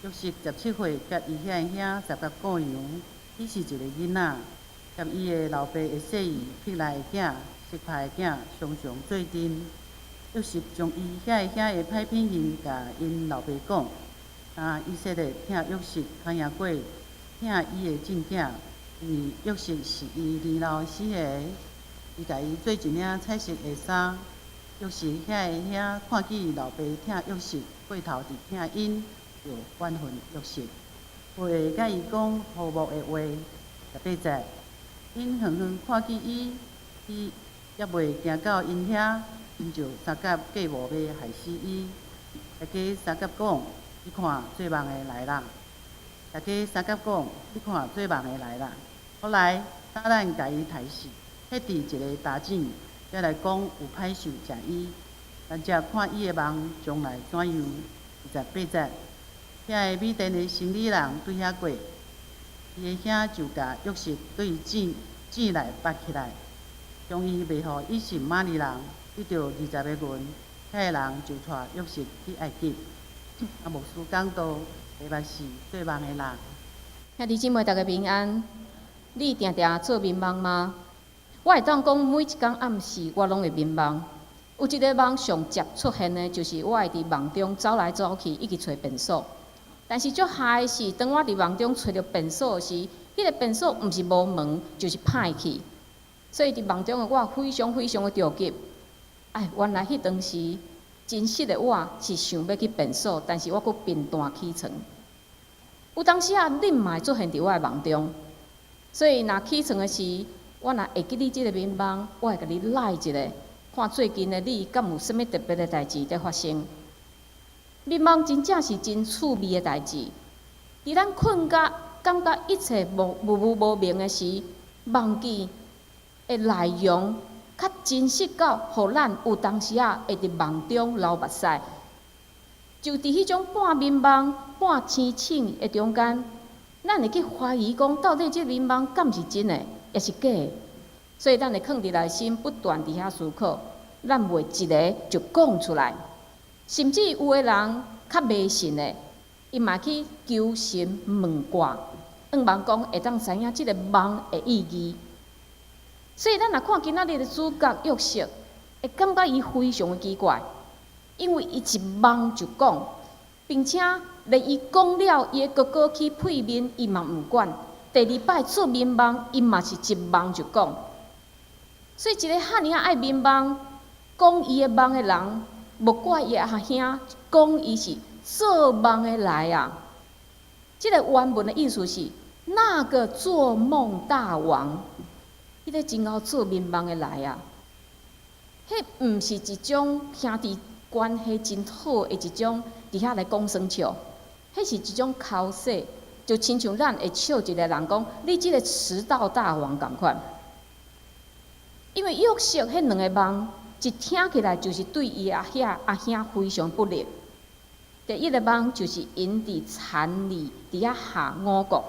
約瑟17歲，佮伊遐的兄十甲羔羊，彼是一个囡仔，佮伊的老爸的細兒辟來的囝悉帕的囝，常常做陣。約瑟將伊遐的兄的歹品行，共𪜶老爸講。啊，以色列疼約瑟較贏過疼伊的眾囝，因為約瑟是伊年老時的，伊共伊做一領彩色的衫。約瑟遐的兄看見老爸疼約瑟，過頭佇疼𪜶，就怨恨約瑟，袂共伊講和睦的話。18節，𪜶遠遠看見伊，伊猶未行到𪜶遐，𪜶就相佮計謀欲害死伊。大家相佮講：你看做夢的來啦！大家相佮講：你看做夢的來啦！予來，等咱共伊刣死，彼佇一个焦井，才來講有歹獸食伊。咱才看伊的夢將來怎樣。28節，遐个米甸的生理人對遐過，伊的兄就共約瑟對井井內拔起來，將伊賣予以實瑪利人，得著20個銀。遐个人就帶約瑟去埃及。啊，牧師講道，題目是做夢的人。兄弟姊妹，大家平安。你定定做眠夢嗎？我會當講，每一工暗時我攏會眠夢。有一个夢上捷出現的，就是我會佇夢中走來走去，一直揣便所。但是足害的是，當我佇夢中揣著便所時，彼个便所毋是無門，就是歹去。所以佇夢中的我非常非常的著急。哎，原來彼當時真實的我是想欲去便所，但是我閣貧惰起床。有當時啊，恁嘛會出現佇我的夢中。所以若起床的時，我若會記你這个眠夢，我會共你來一下，看最近的你敢有啥物特別的代誌佇發生。眠夢真正是真趣味的代誌。佇咱睏甲感覺一切無無無無明的時，夢境的內容較真實到，予咱有當時仔會佇夢中流目屎。就佇彼種半眠夢、半清醒的中間，咱會去懷疑講，到底這眠夢敢是真的，抑是假的？所以咱會囥佇內心，不斷佇遐思考。咱袂一个就講出來，甚至有的人較迷信的，伊嘛去求神問卦，向望講會當知影這个夢的意義。所以咱若看今仔日的主角約瑟，會感覺伊非常的奇怪，因為伊一夢就講，並且連伊講了，伊的哥哥起屁面，伊嘛毋管。第二擺做眠夢，伊嘛是一夢就講。所以一个遐爾仔愛眠夢、講伊的夢的人，無怪伊阿兄講伊是做夢的來啊。這个原文的意思是那個做夢大王，彼个真𠢕做眠夢的來啊。彼毋是一種兄弟關係真好的一種，佇遐來講耍笑，彼是一種剾洗，就親像咱會笑一个人講，你這个遲到大王仝款。因為約瑟彼兩个夢，一聽起來就是對伊阿兄阿兄非常不利。第一个夢就是𪜶佇田裡佇遐下五穀，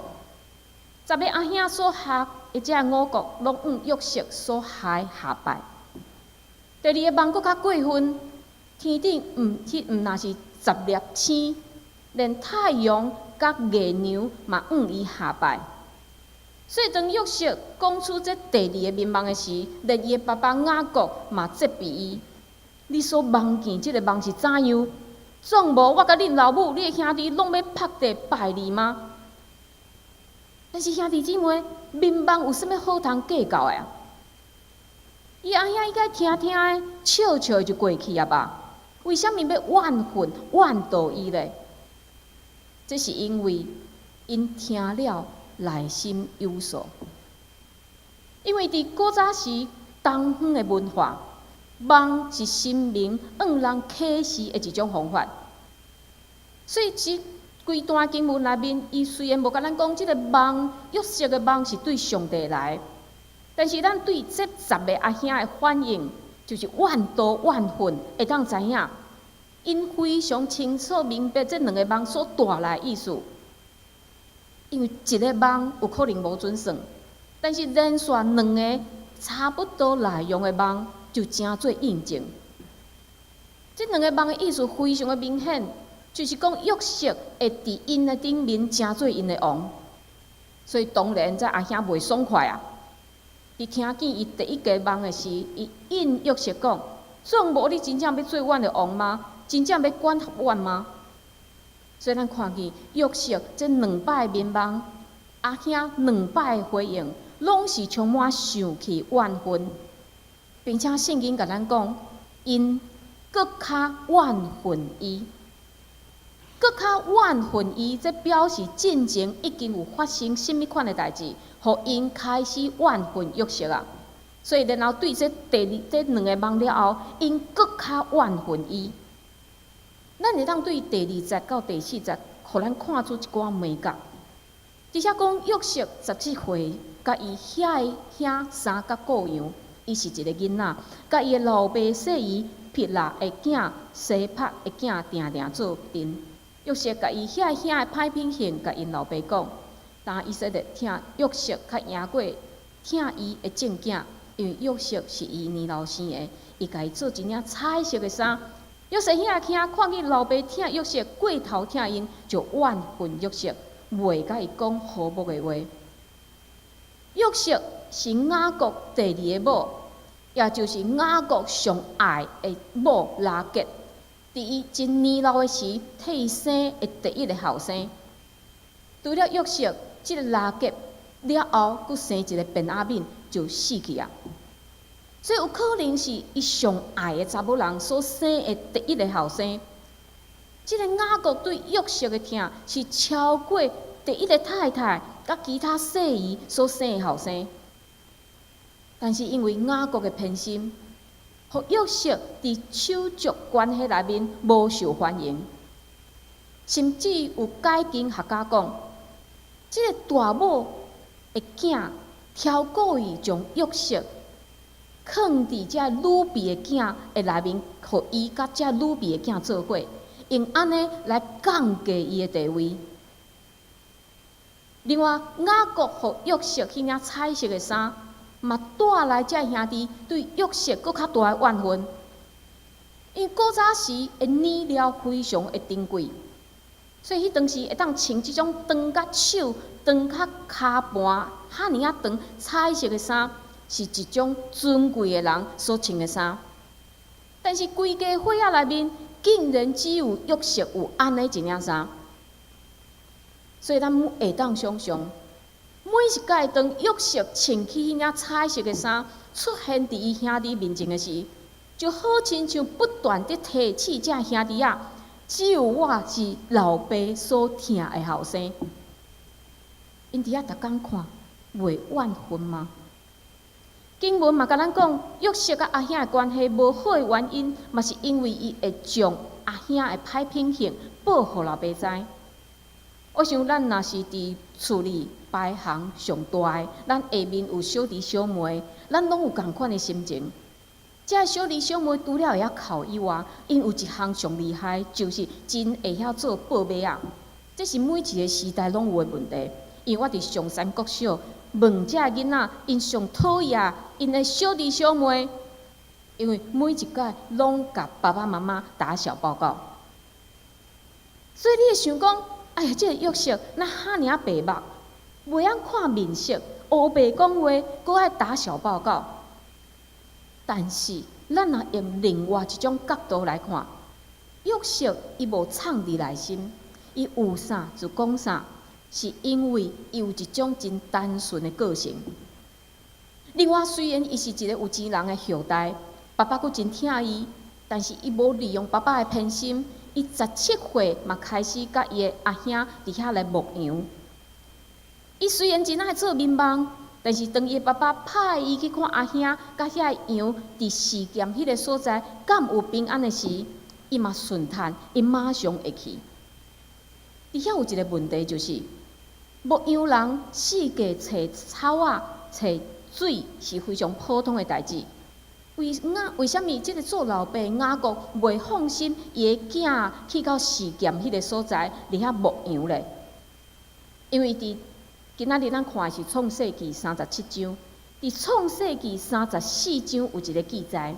十个阿兄所下的這五穀，攏向約瑟所下的下拜。第二个夢閣較過分，天頂毋彼毋若是十粒星，連太陽佮月娘嘛向伊下拜。所以當約瑟講出這第二个眠夢的時，連伊的爸爸雅各嘛責備伊：你所夢見這个夢是怎樣？總無我佮恁老母、你的兄弟攏欲伏地拜你嗎？但是兄弟姊妹，眠夢有啥物好通計較的啊？伊阿兄應該聽聽的，笑笑就過去啊吧？為啥物欲怨恨怨妒伊咧？這是因為𪜶聽了內心有數。因為佇古早時東方的文化，夢是神明向人啟示的一種方法。所以，這規段經文內面，伊雖然無共咱講這个夢，約瑟的夢是對上帝來，但是咱對這十个阿兄的反應，就是怨妒怨恨，會當知影，𪜶非常清楚明白這兩个夢所帶來的意思。因為一个夢有可能無準算，但是連續兩个差不多內容的夢，就成做印證。這兩个夢的意思非常的明顯。就是講約瑟會佇𪜶的頂面成做𪜶的王，所以當然這阿兄袂爽快啊！佇聽見伊第一個夢的時，伊應約瑟講：總無你真正欲做阮的王嗎？真正欲管轄阮嗎？所以咱看見約瑟這兩擺眠夢，阿兄兩擺回應，攏是充滿受氣怨恨，並且聖經共咱講，𪜶閣較怨恨伊。閣較怨恨伊，這表示進前已經有發生啥物款的代誌，予𪜶開始怨恨約瑟啊。所以然後對這第二這兩个夢了後，𪜶閣較怨恨伊。咱會當對第二節到第四節，予咱看出一寡眉角。佇遮講約瑟十七歲，佮伊遐个兄三角顧羊，伊是一个囡仔，佮伊的老爸細姨毗拉的囝西帕的囝定定做陣。約瑟共伊遐兄的歹品行，共𪜶老爸講，但以色列疼約瑟較贏過疼伊的眾囝，因為約瑟是伊年老生的，伊共伊做一領彩色的衫。約瑟遐兄看見老爸疼約瑟過頭疼𪜶，就怨恨約瑟，袂佮伊講和睦的話。約瑟是雅各第二个某，也就是雅各上愛的某拉結。佇伊真年老的時，替伊生的第一个後生。除了約瑟，這个拉結了後，閣生一个便雅憫就死去啊。所以有可能是伊上愛的查某人所生的第一个後生。這个雅各對約瑟的疼是超過第一个太太佮其他細姨所生的後生。但是因為雅各的偏心，予約瑟佇手足關係內面無受歡迎，甚至有解經學家講，這个大某的囝超故意將約瑟囥佇這呂便的囝的內面，予伊佮這呂便的囝做伙，用按呢來降低伊的地位。另外，雅各予約瑟彼領彩色的衫，嘛帶來這兄弟對約瑟閣較大的怨恨。因為古早時的呢料非常的珍貴，所以彼當時會當穿這種長甲手、長甲跤盤、遐爾仔長彩色的衫，是一種尊貴的人所穿的衫。但是規家伙仔內面，竟然只有約瑟有按呢一領衫。所以咱會當想像，每一擺當約瑟穿起彼領彩色的衫出現佇伊兄弟面前的時，就好親像不斷佇提醒這兄弟仔，只有我是老爸所疼的後生。𪜶佇遐逐工看，袂怨恨嗎？經文嘛共咱講，約瑟佮阿兄的關係無好的原因，嘛是因為伊會將阿兄的歹品行報予老爸知。我想咱若是佇厝裡排行上大的，咱下面有小弟小妹，咱攏有仝款的心情。這小弟小妹除了會曉哭以外，𪜶有一項上厲害，就是真會曉做報馬仔。這是每一个時代攏有的問題。因為我佇松山國小問這囡仔，𪜶上討厭𪜶的小弟小妹，因為每一擺攏共爸爸媽媽打小報告。所以你會想講，哎呀，這个約瑟哪遐爾仔白目，袂曉看面色，烏白講話，閣愛打小報告。但是，咱若用另外一種角度來看，約瑟伊無藏佇內心，伊有啥就講啥，是因為伊有一種真單純的個性。另外，雖然伊是一個有錢人的後代，爸爸閣真疼伊，但是伊無利用爸爸的偏心。伊十七歲嘛開始佮伊的阿兄佇遐來牧羊。伊雖然真愛做眠夢，但是當伊的爸爸派伊去看阿兄佮遐个羊佇示劍彼个所在，敢有平安的時，伊嘛順趁，伊馬上會去。佇遐有一个問題，就是牧羊人四界揣草仔、揣水是非常普通的代誌。為啥物這个做老爸雅各袂放心伊的囝去到示劍彼个所在，佇遐牧羊咧？因為佇今仔日咱看的是創世記37章，佇創世記34章有一个記載，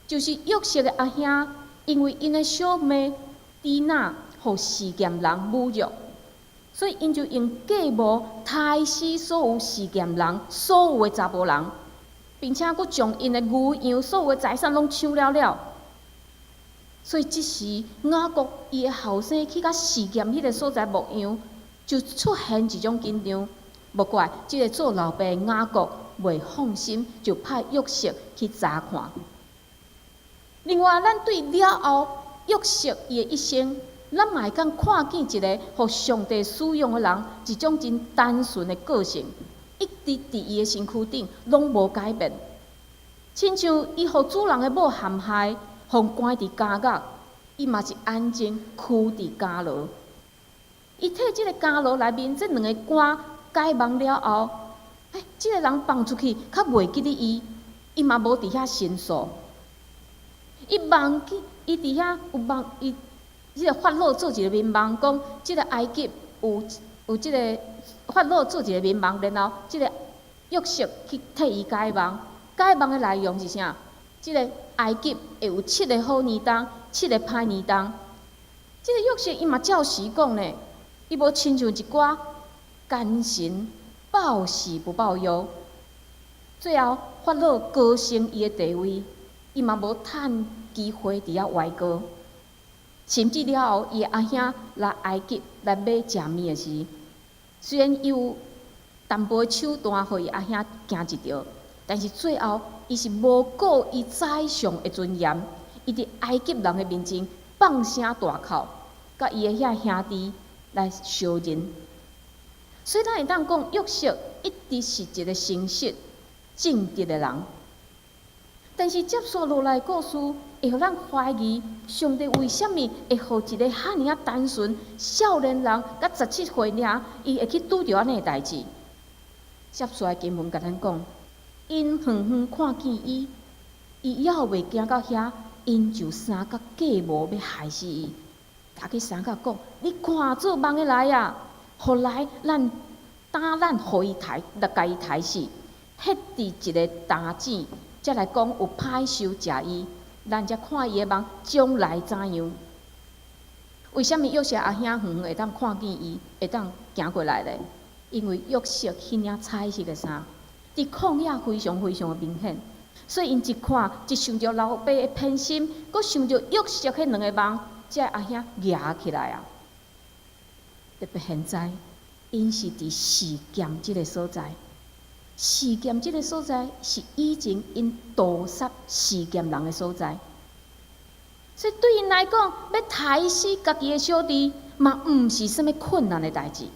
就是約瑟的阿兄，因為𪜶的小妹底拿，予示劍人侮辱，所以𪜶就用計謀刣死所有示劍人，所有的查埔人，並且閣將𪜶的牛羊所有的財產攏搶了了。所以這時雅各伊的後生去共示劍彼个所在牧羊，就出現一種緊張。無怪這个做老爸的雅各袂放心，就派約瑟去查看。另外，咱對了後約瑟伊的一生，咱嘛會當看見一个予上帝使用的人，一種真單純的個性，一直佇伊的身軀頂攏無改變。親像伊予主人的某陷害，予關佇監獄，伊嘛是安靜踞佇監牢。伊替這个監牢內面這兩个官解夢了後，欸，這个人放出去，較袂記得伊，伊嘛無佇遐申訴。伊夢去，伊佇遐有夢，伊這个法老做一个眠夢，講這个埃及有這个法老做一個眠夢，然後這个約瑟去替伊解夢，解夢的內容是啥？這个埃及會有七个好年冬，七个歹年冬。這个約瑟伊嘛照實講呢，伊無親像一寡奸臣報喜不報憂。最後法老高升伊的地位，伊嘛無趁機會佇遐歪哥。甚至了後，伊的阿兄來埃及來買食物的時，雖然伊有淡薄手段，予伊阿兄驚一著，但是最後伊是無顧伊宰相的尊嚴，伊佇埃及人的面前放聲大哭，佮伊的遐兄弟來相認。所以咱會當講，約瑟一直是一個誠實、正直的人。但是接續落來故事，會予咱懷疑上帝為啥物會予一个遐爾仔單純少年人，才17歲爾，伊會去拄著按呢的代誌？接續的經文共咱講，𪜶遠遠看見伊，伊猶未行到遐，𪜶就三角計謀欲害死伊。逐家相佮講：你看做夢的來啊！予來咱擔咱予伊刣，來共伊刣死，彼佇一个擔子，才來講有歹獸食伊，咱才看伊的夢將來怎樣？為啥物約瑟阿兄遠遠會當看見伊，會當行過來咧？因為約瑟彼領彩色的衫，佇曠野非常非常的明顯，所以𪜶一看，一想著老爸的偏心，閣想著約瑟彼兩个夢，這个阿兄蜈起來啊！特別現在，𪜶是佇示劍這个所在。示劍這个所在是以前𪜶屠殺示劍人的所在，所以對𪜶來講，欲刣死家己的小弟，嘛毋是啥物困難的代誌。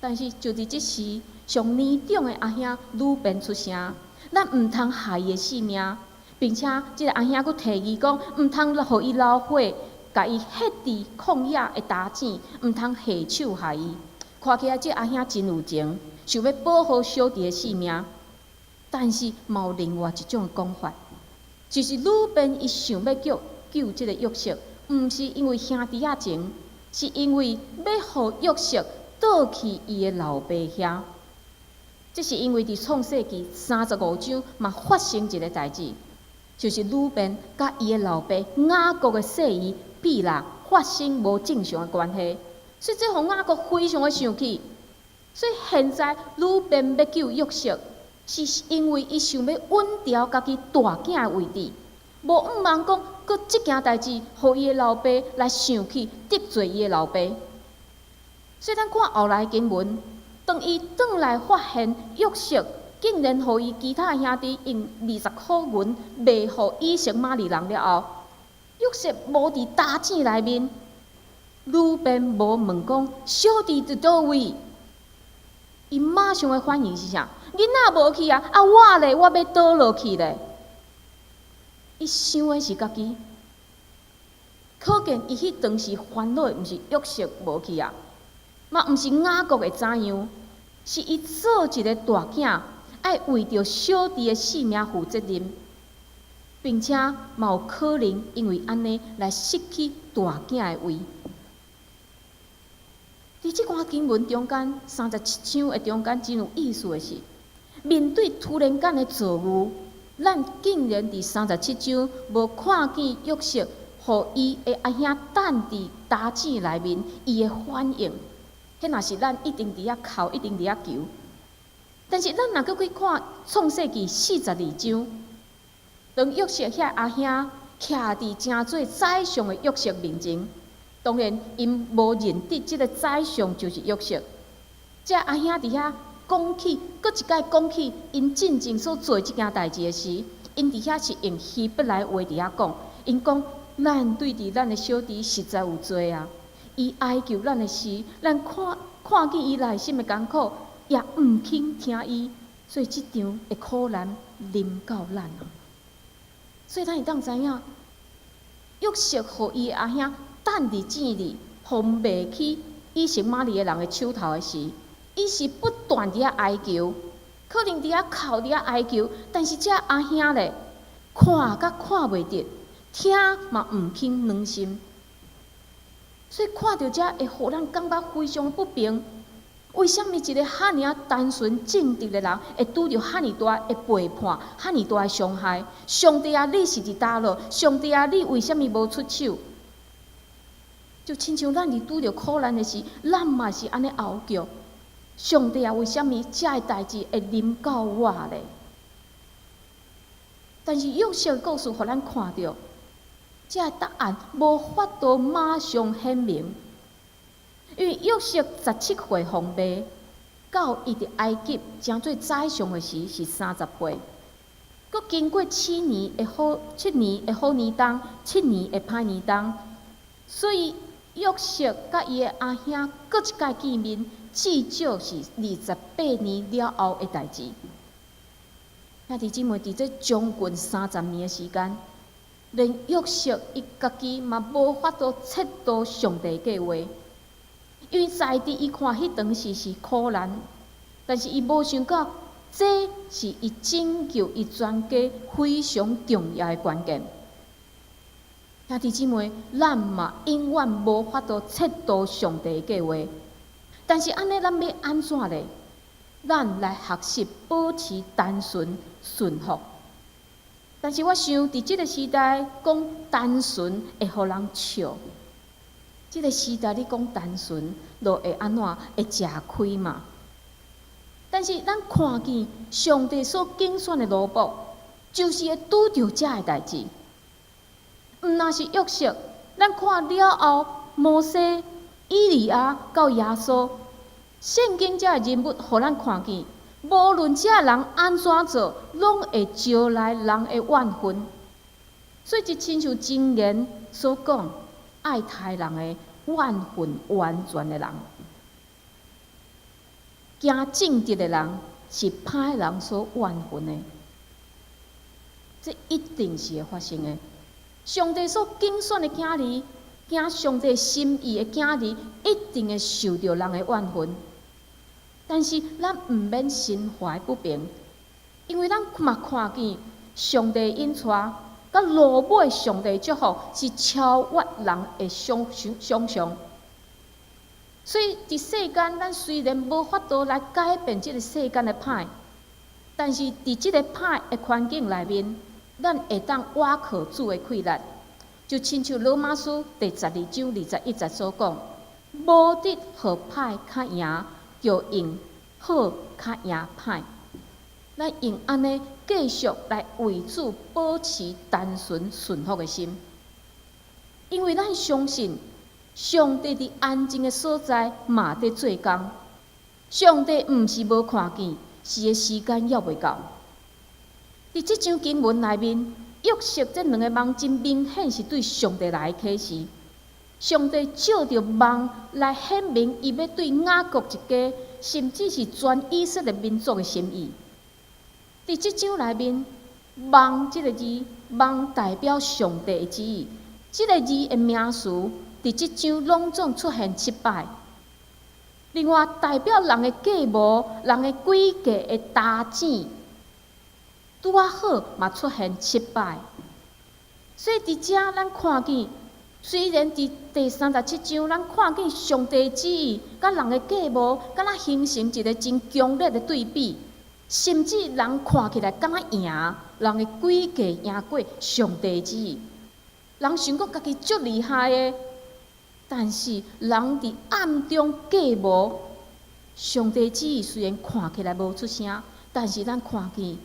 但是就佇這時，上年長的阿兄呂便出聲，咱毋通害伊的性命，並且這个阿兄閣提議講，毋通予伊流血，共伊彼佇曠野的擔井，毋通下手害伊。看起來這阿兄真有情，想欲保護小弟的性命，但是嘛有另外一種講法，就是呂便伊想欲救這個約瑟，毋是因為兄弟仔情，是因為欲予約瑟倒去伊的老爸遐。這是因為佇創世記35章嘛發生一个代誌，就是呂便佮伊的老爸雅各的細姨比拉發生無正常的關係，所以這予雅各非常的生氣。所以現在呂便欲救約瑟，是因為伊想欲穩牢家己大囝的位置，無向望講閣這件代誌，予伊的老爸來生氣，得罪伊的老爸。所以咱看後來經文，當伊轉來發現約瑟竟然予伊其他兄弟用20箍銀賣予以實瑪利人了後，約瑟無佇擔井內面，呂便無問講小弟佇佗位？伊馬上的反應是啥？囡仔無去啊，啊我咧，我欲佗落去咧。伊想的是家己，可見伊彼當時煩惱的毋是約瑟無去啊，嘛毋是雅各會怎樣，是伊做一个大囝，愛為著小弟的性命負責任，並且嘛有可能因為按呢來失去大囝的位。佇這段經文中間，37章的中間，真有意思的是，面對突然間的遭遇，咱竟然佇三十七章無看見約瑟予伊的阿兄等佇焦井內面，伊的反應，彼若是咱一定佇遐哭，一定佇遐求。但是咱若閣去看創世記42章，當約瑟遐阿兄徛佇成做宰相的約瑟面前，當然𪜶無認得這个宰相就是約瑟。這阿兄佇遐講起，閣一擺講起𪜶進前所做這件代誌的時，𪜶佇遐是用希伯來話佇遐講，𪜶講咱對佇咱的小弟實在有罪啊！伊哀求咱的時，咱看看見伊內心的艱苦，也毋肯聽伊，所以這場的苦難臨到咱啊！所以咱會當知影，約瑟予伊的阿兄等佇井裡，予賣去以實瑪利的人的手頭的時，伊是不斷佇遐哀求，可能佇遐哭，佇遐哀求，但是這阿兄咧，看甲看袂著，聽嘛毋肯軟心，所以看著這會予咱感覺非常不平。為啥物一个遐爾仔單純正直的人，會拄著遐爾大的背叛，遐爾大的傷害？上帝啊，你是佇佗落？上帝啊，你為啥物無出手？就親像咱佇拄著苦難的時，咱嘛是按呢哀叫。上帝啊，為啥物這个代誌會臨到我咧？但是約瑟故事予咱看著，這个答案無法度馬上顯明。因為約瑟17歲予賣，到伊佇埃及成做宰相的時是30歲，閣經過七年的好年冬，七年的歹年冬，所以約瑟佮伊的阿兄閣一擺見面，至少是28年了後的代誌。兄弟姊妹，佇這將近30年的時間，連約瑟伊家己嘛無法度徹度上帝計劃。因為在佇伊看彼當時是苦難，但是伊無想到這是伊拯救伊全家非常重要的關鍵。兄弟姊妹，咱嘛永遠無法度徹度上帝的計劃，但是按呢，咱欲按怎咧？咱來學習保持單純順服。但是我想，佇這个時代講單純會予人笑。這个時代你講單純，就會按怎？會食虧嘛？但是咱看見上帝所揀選的奴僕，就是會拄著這个代誌。毋若是約瑟，咱看了後，摩西、以利亞到耶穌，聖經這个人物，予咱看見，無論這人按怎做，攏會招來人的怨恨。所以就親像箴言所講，愛刣人的怨恨完全的人，行正直的人是歹人所怨恨的，這一定是會發生的。上帝所揀選的囝兒，行上帝心意的囝兒，一定會受著人的怨恨。但是咱毋免心懷不平，因為咱嘛看見上帝引帶，佮落尾上帝祝福是超越人的想想像。所以佇世間，咱雖然無法度來改變這个世間的歹，但是佇這个歹的環境內面，咱會當倚靠主的氣力，就親像羅馬書第12章21節所講：無得予歹較贏，著用好較贏歹。咱用按呢繼續來為主保持單純順服的心，因為咱相信上帝佇安靜的所在嘛佇做工。上帝毋是無看見，是伊的時間猶未到。佇這章經文內面，約瑟這兩個夢真明顯是對上帝來的啟示。上帝藉著夢來顯明伊欲對雅各一家，甚至是全以色列民族的心意。佇這章內面，夢這个字，夢代表上帝的旨意。這个字的名詞，佇這章攏總出現七擺。另外，代表人的計謀、人的詭計的焦井，拄仔好嘛出現七擺。所以佇遮咱看見，雖然佇第37章，咱看見上帝旨意佮人的計謀，敢若形成一个真強烈的對比，甚至人看起來敢若贏，人的詭計贏過上帝旨意。人想講家己足厲害的，但是人佇暗中計謀，上帝旨意雖然看起來無出聲，但是咱看見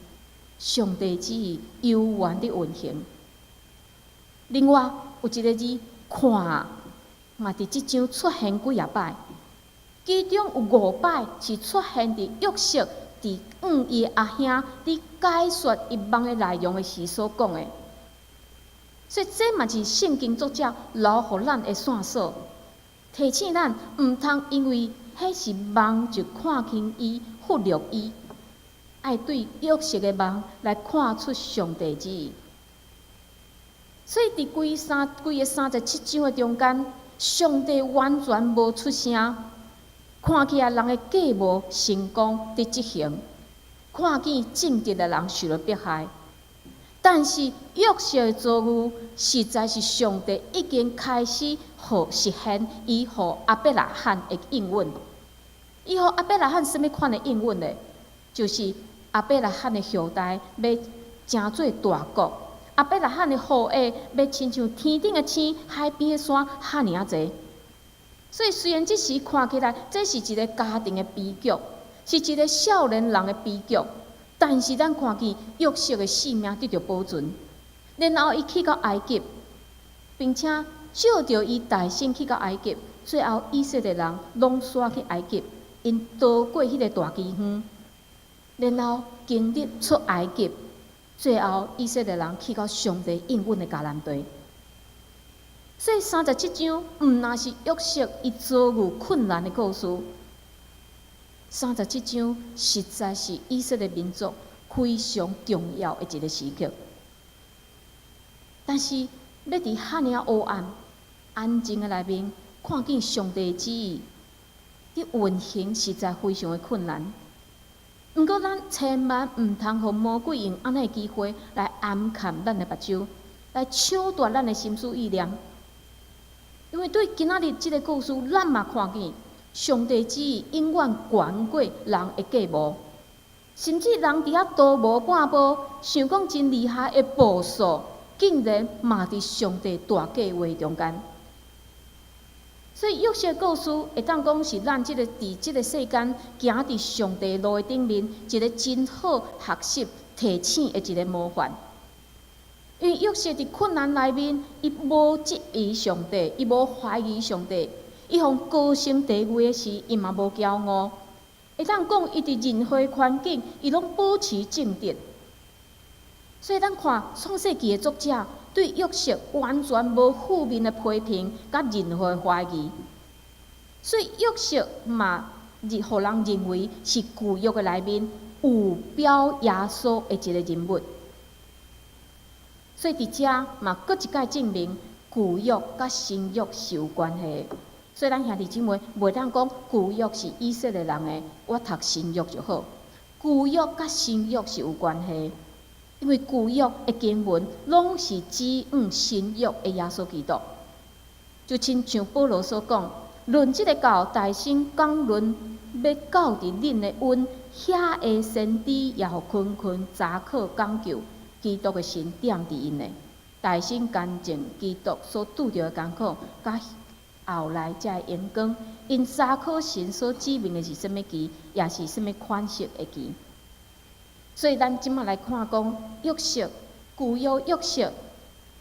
上帝旨意猶原佇運行。另外有一個字看嘛，佇這章出現幾仔擺，其中有五擺是出現佇約瑟佇向伊的阿兄佇解說伊夢的內容的時所講的。所以這嘛是聖經作者留予咱的線索，提醒咱毋通因為彼是夢就看輕伊、忽略伊，愛對約瑟的夢來看出上帝旨意。所以佇規個三十七章的中間，上帝完全無出聲，看起來人的計謀成功佇執行，看見正直的人受著迫害。但是約瑟的遭遇，實在是上帝已經開始予實現伊予亞伯拉罕的應允。伊予亞伯拉罕啥物款的應允呢？就是亞伯拉罕的後代欲成做大國，亞伯拉罕的後裔欲親像天頂的星、海邊的沙遐爾仔濟。所以雖然這時看起來，這是一個家庭的悲劇，是一個少年人的悲劇。但是咱看見約瑟的性命得著保存，然後伊去到埃及，並且照著伊大姓去到埃及，最後以色列人攏徙去埃及，𪜶逃過彼个大饑荒，然後經歷出埃及，最後以色列人去到上帝應允的迦南地。所以三十七章毋但是約瑟伊遭遇困難的故事。三十七章實在是以色列民族非常重要的一個時刻。但是，欲佇遐爾黑暗、安靜的內面，看見上帝旨意佇運行，實在非常的困難。毋過，咱千萬毋通予魔鬼用按呢的機會來掩蓋咱的目睭，來搶奪咱的心思意念。因為對今仔日這個故事，咱嘛看見上帝旨意永遠懸過人的計謀，甚至人佇遐圖謀半步，想講真厲害的步數，竟然嘛佇上帝大計劃中間。所以約瑟故事會當講是咱這個佇這個世間行佇上帝路的頂面，一個真好學習提醒的一個模範。因為約瑟佇困難內面，伊無質疑上帝，伊無懷疑上帝，伊予高升地位的時，伊嘛無驕傲。會當講，伊佇任何環境，伊攏保持正直。所以咱看創世記的作者對約瑟完全無負面的批評，佮任何懷疑。所以約瑟嘛，予人認為是舊約的內面預表耶穌的一個人物。所以佇遮嘛，閣一擺證明舊約佮新約是有關係的。所以咱兄弟姊妹袂當講舊約是以色列人的，我讀新約就好。舊約佮新約是有關係，因為舊約的經文攏是指向新約的耶穌基督。就親像保羅所講，論這個教，大聲講論欲到佇恁的恩，遐个先知也予勤勤查考講究，基督的神踮佇𪜶的，大聲見證基督所拄著的艱苦，佮後來才的榮光，𪜶查考神所指明的是啥物旗，也是啥物款式的旗。所以咱這馬來看講約瑟，舊約約瑟，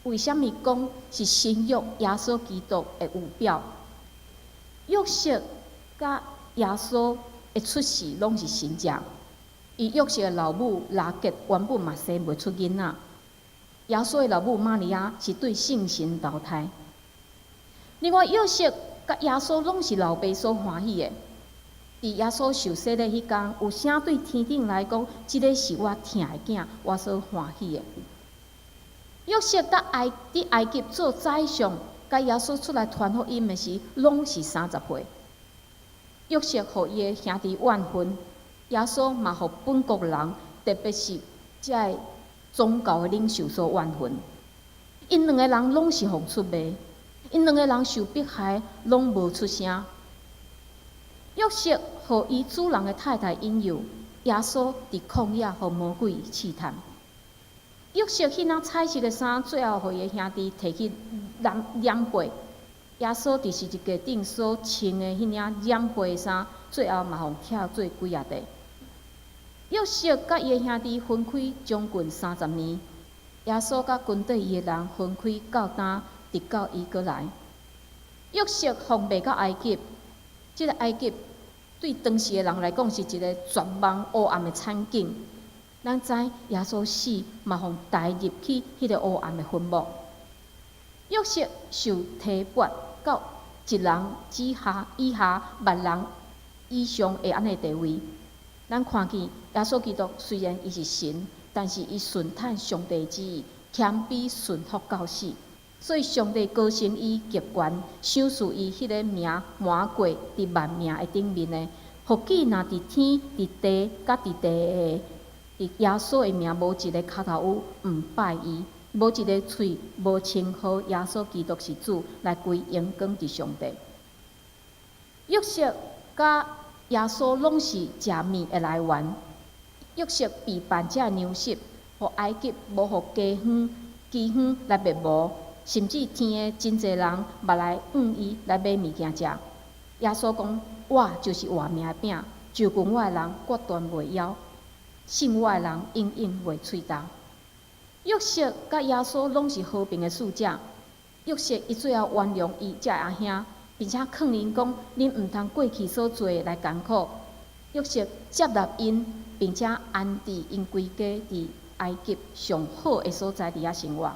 為啥物講是新約耶穌基督的預表？約瑟佮耶穌的出世攏是神跡。伊約瑟的老母拉結原本嘛生袂出囡仔，耶穌的老母瑪利亞是對聖神投胎。另外，約瑟佮耶穌攏是老爸所歡喜的。佇耶穌受洗禮彼工，有聲對天頂來講：這个是我疼的囝，我所歡喜的。約瑟佇埃及做宰相，佮耶穌出來傳福音的時，攏是30歲。約瑟予伊的兄弟怨恨，耶穌嘛予本國人，特別是這个宗教的領袖所怨恨。𪜶兩个人攏是予出賣，𪜶兩個人受迫害，攏無出聲。約瑟予伊主人的太太引誘，耶穌佇曠野予魔鬼試探。約瑟彼領彩色的衫，最後予伊的兄弟提去染染血。耶穌佇十字架頂所穿的彼領染血的衫，最後嘛予拆做幾仔塊。約瑟佮伊的兄弟分開將近30年，耶穌佮跟綴伊的人分開到今，直到伊閣來。約瑟予賣到埃及，這个埃及對當時的人來講是一个絕望烏暗的慘景。咱知耶穌死嘛，予帶入去彼个烏暗的墳墓。約瑟受提拔到一人之下以下萬人以上的按呢地位。咱看見耶穌基督雖然伊是神，但是伊順趁上帝旨意，謙卑順服到死。所以上帝高升伊極懸，賞賜伊彼个名滿過佇萬名的頂面的，予既若佇天、佇地、佮佇地下，佇耶穌的名無一个跤頭趺毋拜伊，無一个喙無稱呼耶穌基督是主，來歸榮光佇上帝。約瑟佮耶穌攏是食麵的來源。約瑟備辦這糧食，予埃及無予饑荒、饑荒來滅無，甚至天的真濟人嘛來向伊來買物件食。耶穌講：我就是活命的餅，就近我的人決斷袂枵，信我的人永遠袂喙焦。約瑟佮耶穌攏是和平的使者。約瑟伊最後原諒伊這阿兄，並且勸𪜶講：恁毋通過去所做的來艱苦。約瑟接納𪜶，並且安置𪜶規家佇埃及上好的所在佇遐生活。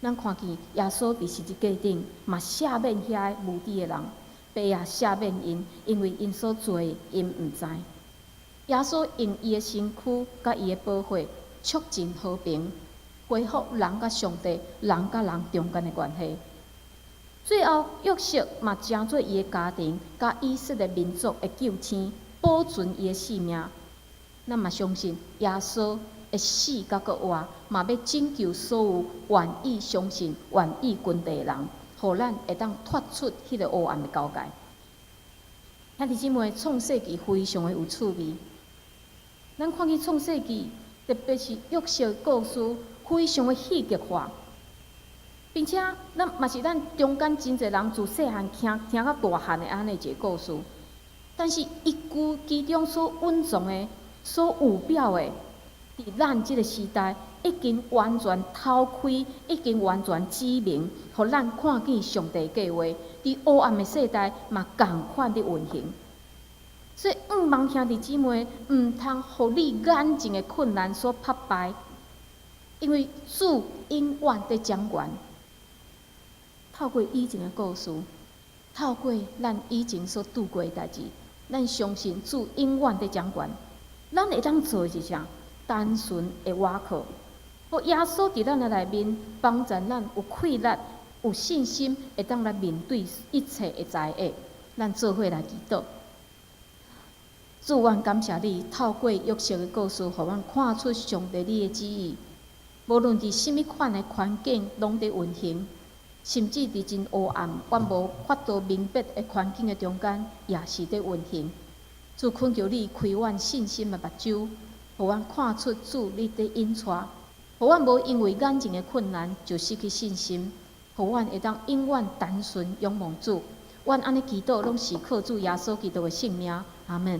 咱看見耶穌佇十字架頂嘛赦免遐个無知的人，父啊赦免𪜶，因為𪜶所做的，𪜶毋知。耶穌用伊的身軀佮伊的寶血促進和平，恢復人佮上帝、人佮人中間的關係。最後，約瑟嘛成做伊的家庭佮以色列民族的救星，保存伊的性命。咱嘛相信耶穌的死佮復活，嘛欲拯救所有願意相信、願意跟綴的人，予咱會當脫出彼个黑暗的交界。兄弟姊妹，創世記非常的有趣味。咱看見創世記，特別是約瑟故事，非常的戲劇化，並且咱嘛是咱中間真濟人自細漢聽聽到大漢的按呢一个故事。但是伊句其中所蘊藏的、所預表的，佇咱這个時代已經完全透開，已經完全指明，予咱看見上帝計劃，佇黑暗的世代嘛仝款佇運行。所以，向望兄弟姊妹，毋通予你眼前的困難所拍敗，因為主永遠佇掌權。透過以前的故事，透過咱以前所拄過的代誌，咱相信主永遠佇掌權。咱會當做的是啥？單純的倚靠，予耶穌佇咱的內面幫助咱有氣力、有信心，會當來面對一切的災厄。咱做伙來祈禱。主，阮感謝你，透過約瑟的故事，予阮看出上帝你的旨意。無論佇啥物款的環境，攏佇運行，甚至佇真黑暗、阮無法度明白的環境的中間，也是佇運行。主懇求你開阮信心的目睭，予阮看出主你佇引帶，予阮無因為眼前的困難就失去信心，予阮會當永遠單純仰望主。阮按呢祈禱，攏是靠主耶穌基督的聖名。阿門。